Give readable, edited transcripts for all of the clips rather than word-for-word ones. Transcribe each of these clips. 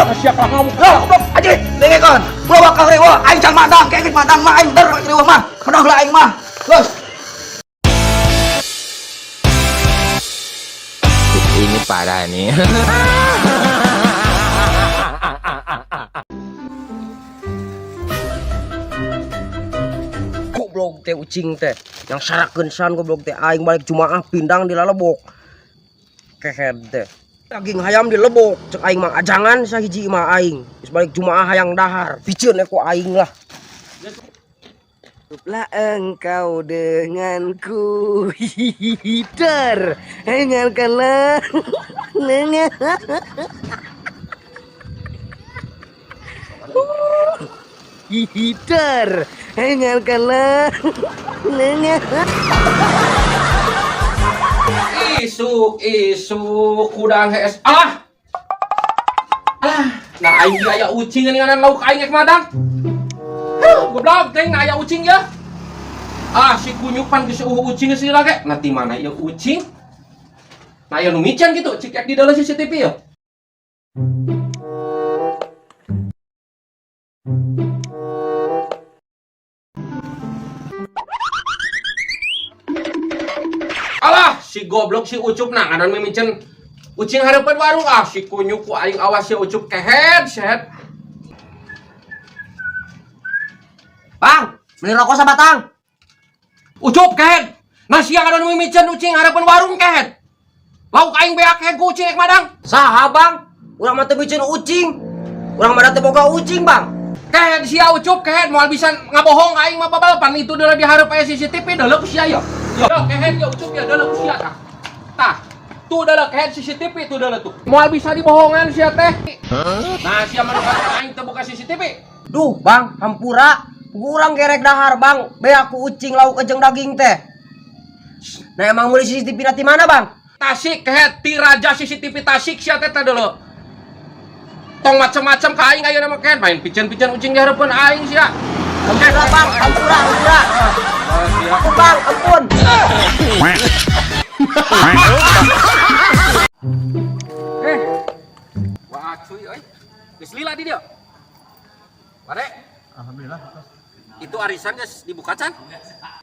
Siap lah ngamuk. Lah, goblok aja dengekeun. Ulah bakal riweuh, aing can madang, kayak madang mah aing der riweuh mah. Menang lah aing mah. Geus. Ini parah nih. Goblok teh ucing teh yang sarakeun san, goblok teh. Aing balik jumaah pindang di lalebok, kehed teh daging hayam di lebok. Cek aing mah ajangan sahiji mah, aing geus balik jumaah hayang dahar, piceun ku aing lah. Cukuplah engkau denganku hider. Dengarkanlah dengan hider. Dengarkanlah dengan. Isuk isuk kudang hees. Alah. Alah, nah aing ge aya ucing geuningan lauk aing ek madang. Huh, goblok teh, nah aya ucing ya. Ah, si kunyuk pan geus eueuh ucing geus lila ge. Nah, ti mana ieu ucing? Nah, aya nu miceun kitu, cik ek di dalam CCTV ya. Alah, si goblok si Ucup nah ngaran mimicen ucing hareupeun warung. Ah, si kunyuk, ku aing awas si Ucup, kehed sehet. Bang, beli rokok sabatang. Ucup, kehed. Nah, sia ngaran mimicen ucing hareupeun warung, kehed. Lauk aing beak kehed ku ucing ek madang. Saha, Bang? Urang mah teu miceun ucing, urang mah teu boga ucing, Bang. Kehed sia Ucup, kehed, moal bisa ngabohong ka aing mah babal, pan itu deuleu di hareup aya CCTV deuleu ku sia ya. Yo, kehed ya Ucup ya, deuleu ku sia tah. Tah. Tuh deuleu, kehed, CCTV tuh deuleu tuh. Moal bisa dibohongan sia teh. Nah, sia mah nu aing teu buka CCTV. Duh, Bang, hampura. Urang gerek dahar, Bang, beak ku ucing lauk ejeng daging teh. Nah, emang meuli CCTV na ti mana, Bang? Tasik, kehed, ti raja CCTV Tasik sia teh deuleu. Tong macem-macem ka aing ayeuna mah, kehed, main piceun-piceun ucing di hareupeun aing sia. Hampura, Bang, hampura, hampura. Oh, sia. Ampun, Bang, ampun. Eh. Wah, cuy euy. Geus lila di dieu. Mare. Alhamdulillah. Itu arisan geus dibuka can?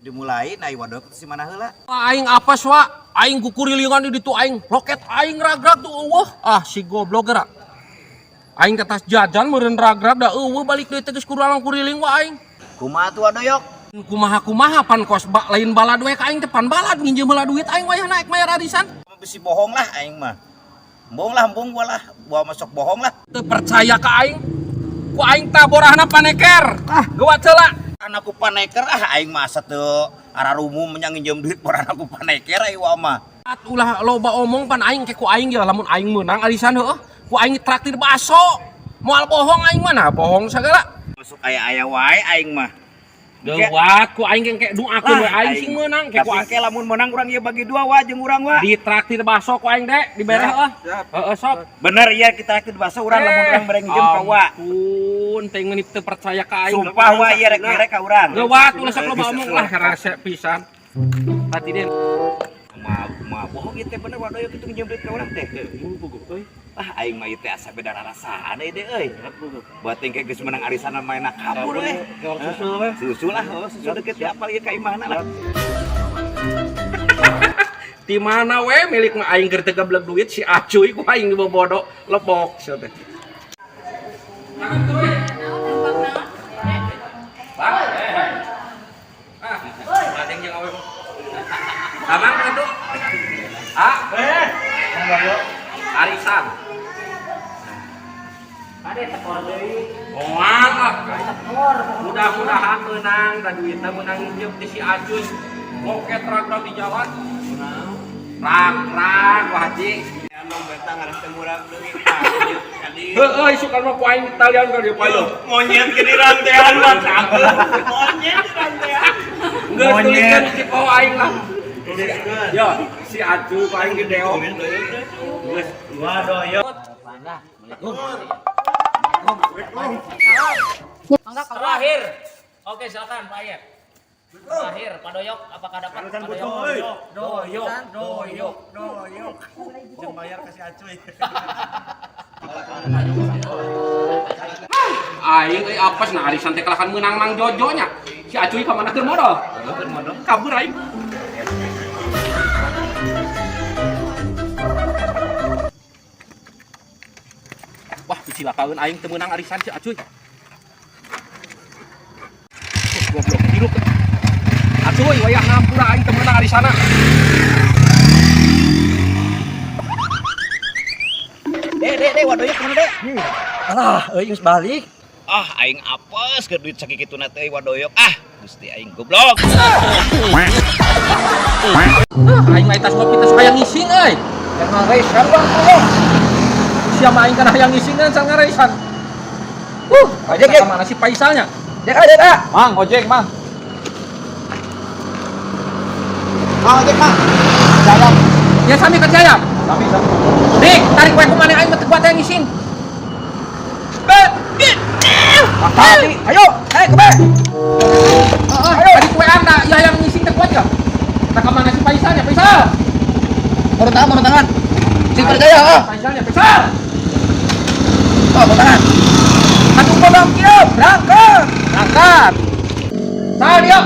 Dimulai nah waduh si mana heula? Wah, aing apa wa? Aing kukurilingan di ditu aing. Loket aing ragrag tuh eueuh. Ah, si goblok gerak. Aing ke tas jajan meureun ragrag da eueuh, balik deui teh geus kudu kuriling wa aing. Kumaha tuh wadoyok? Kumaha kumaha, pan kos ba, lain balad we ka aing teh, pan balad nginjem heula duit aing wayahna ek mayar arisan. Bisi bohong lah aing mah. Bohong lah, bohong gua lah. Gua masuk bohong lah. Teu percaya ka aing. Ku aing taborahna paneker. Ah, geuwat heula. Anakku paneker, ah aing mah asa teu ararumum menyang nginjem duit boran aku paneker aing wa mah. At ulah loba omong, pan aing ke ku aing ya lamun aing meunang arisan heueuh, ku aing traktir baso. Moal bohong aing mah, nah bohong sagala. Masuk aya-aya wae aing mah. Geuwat ku aing ke doakeun we aing sing meunang ke ku Tapi aing. ke lamun menang urang ieu bagi dua wa jeung urang wa. Ditraktir baso ku aing dek dibere heueuh. Heeh, sok. Bener iya kita traktir baso urang lamun urang mere nginjem ka wa. Ampun, teh ngeunit teu percaya ka aing. Sumpah wa ieu rek mere ka urang. Geuwat ulah sok loba omong lah, rese pisan. Tadi den. Mah mah bohong ieu teh, bener wadoyok itu nginjem duit ka urang teh. Ah aing mah ieu teh asa beda rarasaan euy deh euy. Buat teh geus menang arisan main kabur euy. Susul we. Susul lah, oh, susul deket ya apal ieu ka imahna lah. Di mana we milik mah aing keur teu gablek duit si acuy ku aing dibobodo lebok sia teh. Bang, ah, ada yang awe. Amang tuh. Ah, eh. Arisan. Moal ah. Mudah-mudahan menang dan duitnya menang nginjem di si Acuy. Moket ragrag di jalan. Rag-rag Wah Haji. Heeh, isukan mah ku aing Italian ka dieu payo. Monyet ke di rantean mah. Monyet di rantean. Geus tuliskeun di poho aing lah. Yo, si Acuy ku aing gedeok. Geus. Waduh, yo. Terakhir. Oke, silakan Pak Ayat. Terakhir, Pak Doyok, apakah dapat? Pak Doyok. Doyok, doyok, doyok. Jangan bayar kasih acuy. Aing euy apes nah arisan teh kalakan meunang Mang Jojo nya. Si Acuy ka mana keur modal? Kabur aing. Wah, dicilakaeun aing teu meunang arisan si Acuy. Goblok hirup. Acuy wayah ngampura aing teu meunang arisana. Dek, dek, dek, wadoyok kemana, dek? Alah, euy geus balik. Ah, aing apes ke duit sakikituna teh wadoyok. Ah, Gusti aing goblok. Aing mah tas kopi tas hayang ngising euy. Yang ngaresan bang tolong. Siapa aing kana hayang ngising kan sangaresan. Ojek, Ka mana si Paisalnya? Dek, ah, dek, ah. Mang, ojek, Mang. Mang, ojek, mang. Jalan. Ya sami ka Cayam. Sami, sami. Dik, tarik wae ku maneh aing mah teu kuat hayang ngising. Tadi, ayo, naik ke be. Heeh, tarik wae anda ya hayang ngising teu kuat ya. Tak ka mana si Paisalnya? Paisal. Baru tangan, baru tangan. Sing percaya, ah. Paisalnya, Paisal. Oh, baru tangan. Satu bang kieu, berangkat. Berangkat. Sal dia.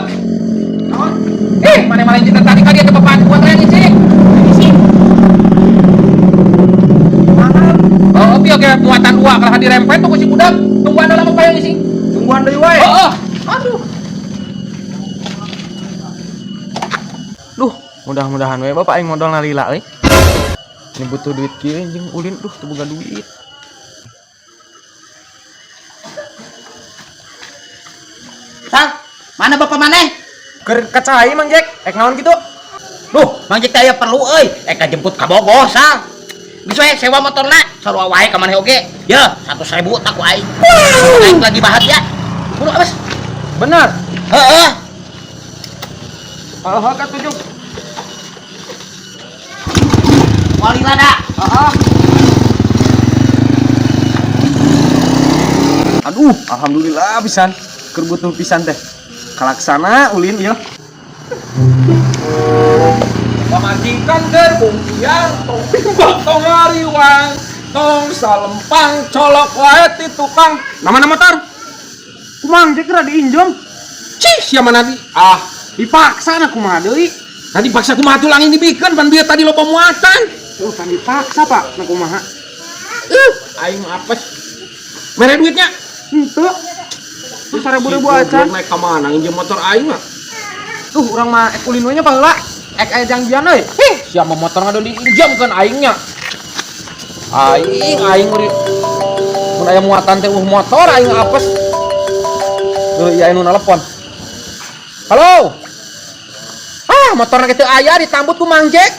Eh, mana-mana yang kita tadi kali ada bapak kuat hayang ngising. Ngising. Oh, oke oke muatan dua kalau dirempet tuh si budak. Tungguan dalam apa yang ngising? Tungguan deui wae. Oh, oh. Aduh. Duh, mudah-mudahan we bapak aing modal nalila euy. Ini butuh duit kieu jeung ulin duh teu boga duit. Sal, mana bapak maneh? Keur kacai Mang Jack, ek naon kitu? Duh, Mang Jack teh aya perlu euy. Ek jemput ka Bogor, Sal. Geus we sewa motorna, sarua wae ka maneh oge. Yeuh, 100.000 tak ku aing. Aing lagi bahagia. Buru abas. Bener. Heeh. Heeh, ka tujuh. Wali lada. Heeh. Aduh, alhamdulillah pisan. Keur butuh pisan teh. Kalaksana ulin ieu. Pamajikan gerbong biar tong bimbang tong ngariwang tong salempang colok wae ti tukang. Nama motor? Kumang Jack rada diinjem. Cih, siapa nanti? Ah, Dipaksa na kumaha deui? tadi paksa kumaha tulang ini bikin pan bieu tadi loba muatan. Tuh pan dipaksa, Pak. Na kumaha? Aing apes. Mere duitnya? Henteu. Terus 1000-ribu acan. Naik ka mana nginjem motor aing mah? Tuh urang mah ek ulin we nya baheula. Ek aya jangjian euy. Hih, siapa motor ngadon diinjamkeun aingnya. Aing aing uri. Mun aya muatan teh motor aing apes. Duh, ieu anu nelpon. Halo. Ah, motorna kitu aya ditambut ku Mang Jack.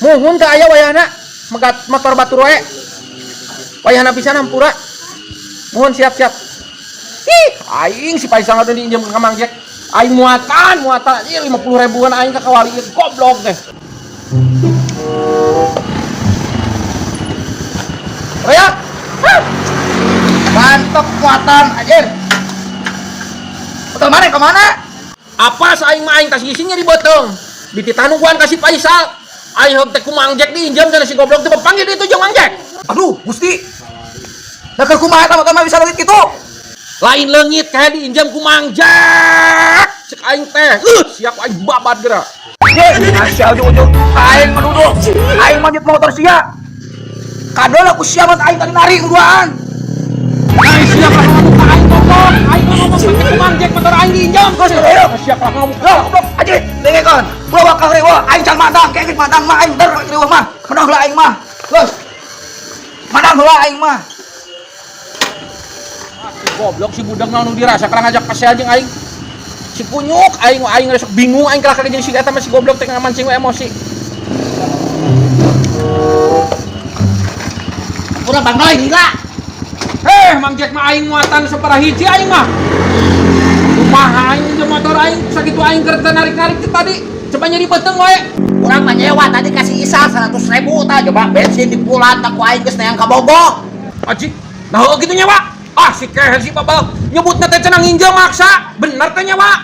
Muhun teu aya wayahna megat motor batur wae. Wayahna pisan hampura. Muhun siap-siap. Ih, aing si Paisal ngadon diinjam ka Mang Jack. Aing muatan, muatan. Ih, 50 ribuan aing ka kawali goblok teh. Raya. Mantap muatan anjir. Motor mana ke mana? Apa aing mah aing tas ngisingnya di beuteung. Dititanuan ka si Paisal. Aing heug teh ku Mang Jack diinjam cenah si goblok teh panggil ditu jeung Mang Jack. Aduh, Gusti. Lah keur kumaha eta motor mah bisa leungit kitu? Lain leungit kayak diinjam ku Mang Jack. Cek aing teh. Siap aing babat geura. Ye, sia ujung-ujung aing menuduh. Aing manjat motor sia. Kadol aku sia mah aing tadi nari duaan. Aing siap lah ngomong ka aing goblok. Aing ngomong pake ku Mang Jack motor aing diinjam. Geus, ayo. Siap lah ngomong. Lah, goblok aja dengekeun. Ulah bakal riweuh, aing can madang, kayak madang mah aing der riweuh mah. Menang heula aing mah. Geus. Madang heula aing mah. Si goblok si budak naon nu dirasa kalah ngajak pasel jeung aing. Si kunyuk aing aing resep bingung aing kalah jeung si eta mah si goblok teh ngamancing we emosi. Urang Bang Noy gila. Heh, Mang Jack mah aing muatan sapara hiji aing mah. Kumaha aing jeung motor aing sakitu aing keur teu narik-narik teh tadi. Coba nyeri beuteung wae. Urang mah nyewa tadi kasih Isal 100.000 tah coba bensin di pulan tak ku aing geus neang ka Bogor. Aji, nah heuh kitu nyewa. Ah si keher si babal nyebutna teh cenah nginjem maksa. Bener teh nyewa.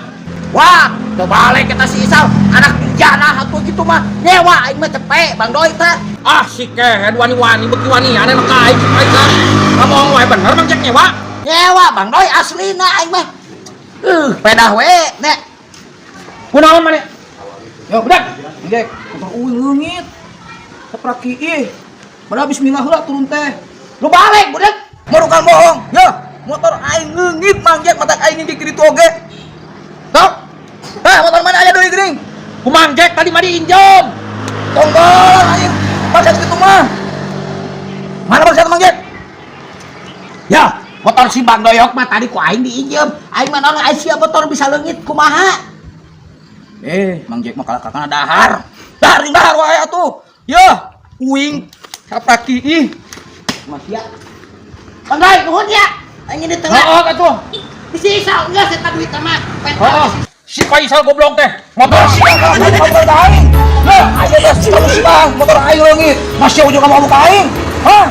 Wah, teu balik kita si Isal, anak dijana atuh kitu mah. Nyewa aing mah cepet Bang Doi teh. Ah, si kehed wani-wani beuki wani ane mah ka aing si Faisal. Ngomong wae bener Mang Jack nyewa. Nyewa Bang Doi aslina aing mah. Pedah we, nek. Kunaon maneh? Yo, budak. Jack, motor uing leungit. Sapraki ih. Padahal bismillah heula turun teh. Lu balik budak. Marukan bohong. Yo, motor aing leungit Mang Jack, matak aing ngigik di ditu oge. Tok. Hah, motor mana aya deui geuning? Ku Mang Jack tadi mah diinjem. Tonggol aing. Bangsat kitu mah. Mana bangsat Mang Jack? Ya, motor si Bang Doyok mah tadi ku aing diinjem. Aing mah naon aing sia motor bisa leungit kumaha? Eh, Mang Jack mah kalah kakana dahar. Dahar jeung dahar wae atuh. Yo, uing sapraki ih. Mas ya. Bang Doi, nuhun ya. Aing ini tengah. Heeh atuh. Bisi Isal geus eta duit mah. Heeh. Si Faisal goblok teh. Motor si Motor aing. Lah, aya geus musibah motor aing leungit. Masih ujung kamu ka aing. Hah?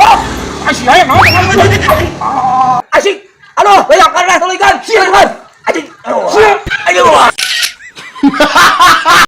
Oh, si aya naon? Asik. Aduh, leyak.